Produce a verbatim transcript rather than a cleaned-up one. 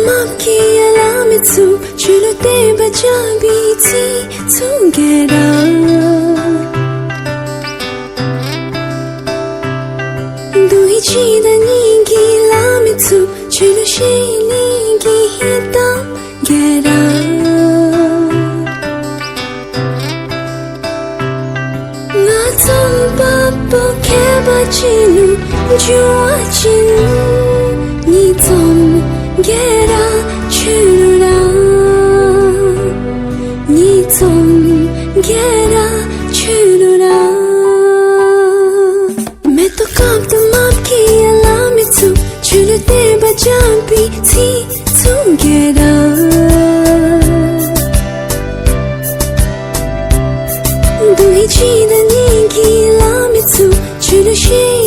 མ་བགྱིས་ཡ་ལ་མི་ཚུགས། ཆོས་ལུགས་བསྟན་པ་བཅག་པའི་ཚིག་མཚུངས་ག་ར། འདུ་ཤེས་གཅིག་དང་གཉིས་ཀྱིས་ལ་མི་ཚུགས། ཆོས་ལུགས་ཤེས་ནས་ཀྱི་ཧི་དང་ག་ར། ང་ཚོ་པ་པོ་མཁས་པ་ཅི་ལུ་འཇུ་བ་ཅིན། ཉིས་ཚོམ་ག་ར་ཆོས་ལུགས་ར། ཉིས་ཚོམ་ག་ར་ཆོས་ལུགས་ར། མེ་ཏོག་དཀར་དུ་མ་བགྱིས་ཡ་ལ་མི་ཚུགས། ཆོས་ལུགས་བསྟན་པ་བཅག་པའི་ཚིག་མཚུངས་ག་ར། འདུ་ཤེས་གཅིག་དང་གཉིས་ཀྱིས་ལ་མི་ཚུགས། ཆོས་ལུགས་ཤེས་